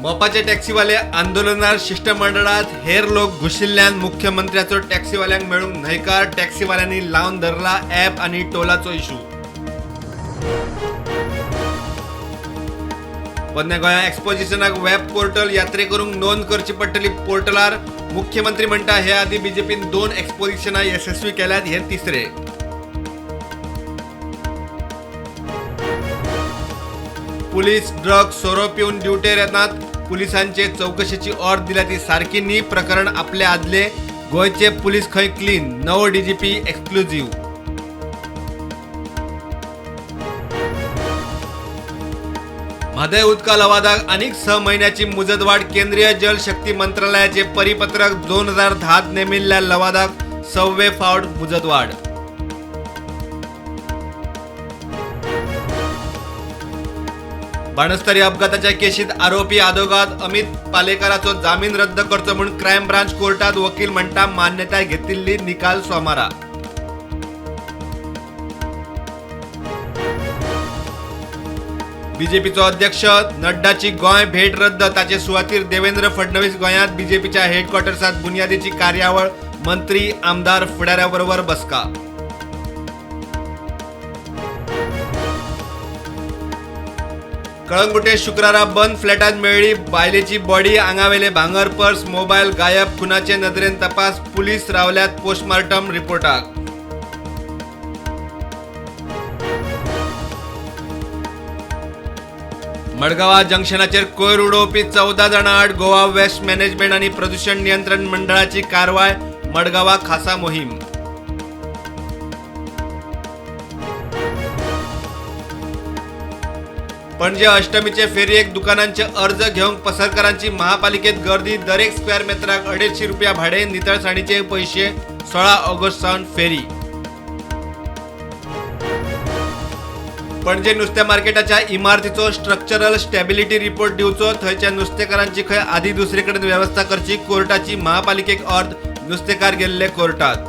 मोपाचे टॅक्सीवाले आंदोलनार शिश्टमंडळात हेर लोक घुशिल्ल्यान मुख्यमंत्र्याचो टॅक्सीवाल्यांक मेळूंक न्हयकार. टॅक्सीवाल्यांनी लावन धरला ॲप आनी टोलाचो इशू. पोन्न्या गोंया एक्सपोजिशनाक वेब पोर्टल, यात्रेकरूंक नोंद करची पडटली पोर्टलार. मुख्यमंत्री म्हणटा, हे आदी बीजेपीन 2 एक्सपोजिशनां येसस्वी केल्यात, हे तिसरे. पुलीस ड्रग सोरो पिवन ड्युटेर येनात, पुलिसांचे चवकशेची ऑर्द दिल्या ती सारकी न्ही, प्रकरण आपले आदले. गोंयचे पुलीस खंय क्लीन, नवो डीजीपी एक्सक्लुझिव्ह. म्हादय उदका लवादाक आनीक 6 म्हयन्याची मुजतवाढ. केंद्रीय जल शक्ती मंत्रालयाचे परिपत्रक. 2010 नेमिल्ल्या लवादाक 6वे फावट मुजतवाढ. बाणस्तारी अपघाताच्या केशीत आरोपी आदोगाद अमित पालेकाराचो जामीन रद्द करचो म्हूण क्रायम ब्रांच कोर्टात. वकील म्हणटा, मान्यताय घेतिल्ली, निकाल सोमारा. बीजेपीचो अध्यक्ष नड्डाची गोंय भेट रद्द, ताचे सुवातीर देवेंद्र फडणवीस गोंयांत. बीजेपीच्या हेडक्वॉर्टर्सात बुन्यादीची कार्यावळ, मंत्री आमदार फुडाऱ्याबरोबर बसका. कळंगुटे शुक्रारा बंद फ्लॅटात मेळ्ळी बायलेची बॉडी, आंगावेले भांगर, पर्स, मोबायल गायब. खुनाचे नदरेन तपास, पुलीस रावल्यात पोस्टमार्टम रिपोर्टाक. मडगांवा जंक्शनाचेर कोयर उडोवपी 14 जाणां आड गोवा वेस्ट मॅनेजमेंट आनी प्रदूषण नियंत्रण मंडळाची कारवाय. मडगांवा खासा मोहीम. पणजे अष्टमीचे फेरयेक दुकानांचे अर्ज घेवंक पसरकारांची महापालिकेत गर्दी. दरेक स्क्वेअर मेत्राक 250 रुपया भाडे, नितळसाणीचे पैशे. 16 ऑगस्ट सावन फेरी. पणजे नुस्त्या मार्केटाच्या इमारतीचो स्ट्रक्चरल स्टॅबिलिटी रिपोर्ट दिवचो, थंयच्या नुस्तेकारांची खंय आदी दुसरे कडेन वेवस्था करची, कोर्टाची महापालिकेक ऑर्द. नुस्तेकार गेल्ले कोर्टात.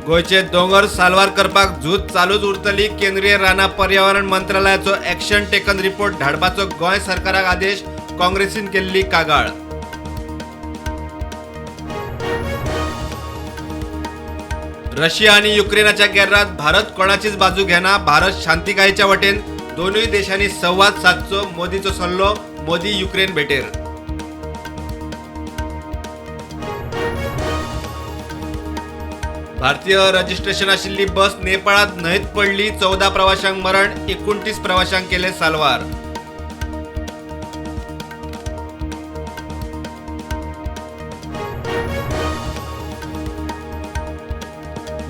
गोंयचे दोंगर साल्वार करपाक झूज चालूच उरतली. केंद्रीय रानां पर्यावरण मंत्रालयाचो एक्शन टेकन रिपोर्ट धाडपाचो गोंय सरकाराक आदेश. काँग्रेसीन केल्ली कागाळ. रशिया आनी युक्रेनाच्या गेर्रात भारत कोणाचीच बाजू घेना, भारत शांतिकायेच्या वटेन. दोनूय देशांनी संवाद सादचो, मोदीचो सल्लो. मोदी युक्रेन भेटेर. भारतीय रजिस्ट्रेशन आशिल्ली बस नेपाळात न्हंयत पडली, 14 प्रवाशांक मरण, 29 प्रवाशांक केले साल्वार.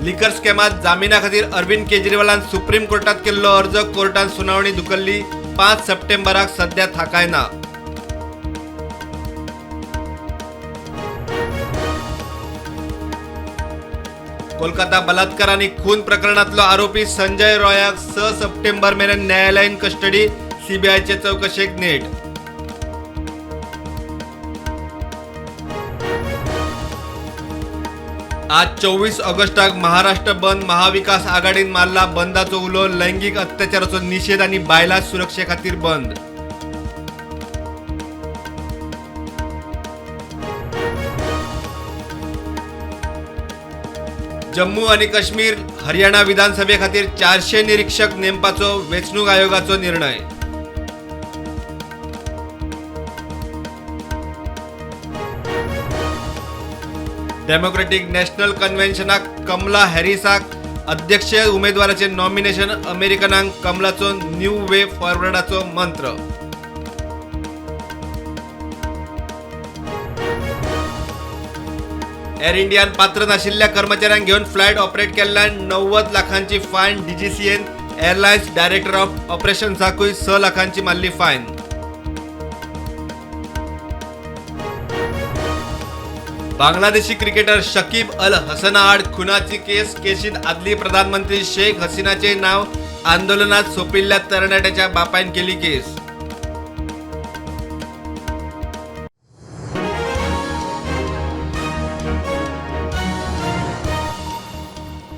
लिकर स्कॅमात जामिना खातीर अरविंद केजरीवालान सुप्रीम कोर्टात केल्लो अर्ज कोर्टान सुनावणी धुकल्ली. 5 सप्टेंबराक सध्या थाकाय ना. कोलकाता बलात्कार आणि खून प्रकरणातलो आरोपी संजय रॉयाक 6 सप्टेंबर मेरेन न्यायालयीन कस्टडी. सीबीआयचे चौकशेक नेट. आज 24 ऑगस्टाक महाराष्ट्र बंद. महाविकास आघाडीन मारला बंदाचो उलो. लैंगिक अत्याचाराचो निषेध आणि बायलां सुरक्षे खातीर बंद. जम्मू आणि काश्मीर, हरियाणा विधानसभे खातीर 400 निरीक्षक नेमपाचो वेंचणूक आयोगाचो निर्णय. डेमोक्रेटिक नॅशनल कन्व्हेन्शनाक कमला हॅरिसाक अध्यक्ष उमेदवाराचे नॉमिनेशन. अमेरिकनांक कमलाचो न्यू वे फॉरवर्डाचो मंत्र. एअर इंडियान पात्र नाशिल्ल्या कर्मचाऱ्यांक घेवन फ्लायट ऑपरेट केल्ल्यान 90 लाखांची fine. DGCN airlines director of ऑपरेशन्साकूय 6 लाखांची मारली फायन. बांगलादेशी क्रिकेटर शकीब अल हसना आड खुनाची केस. केशीत आदली प्रधानमंत्री शेख हसीनाचे नाव. आंदोलनात सोंपिल्ल्या तरणाट्याच्या बापायन केली केस.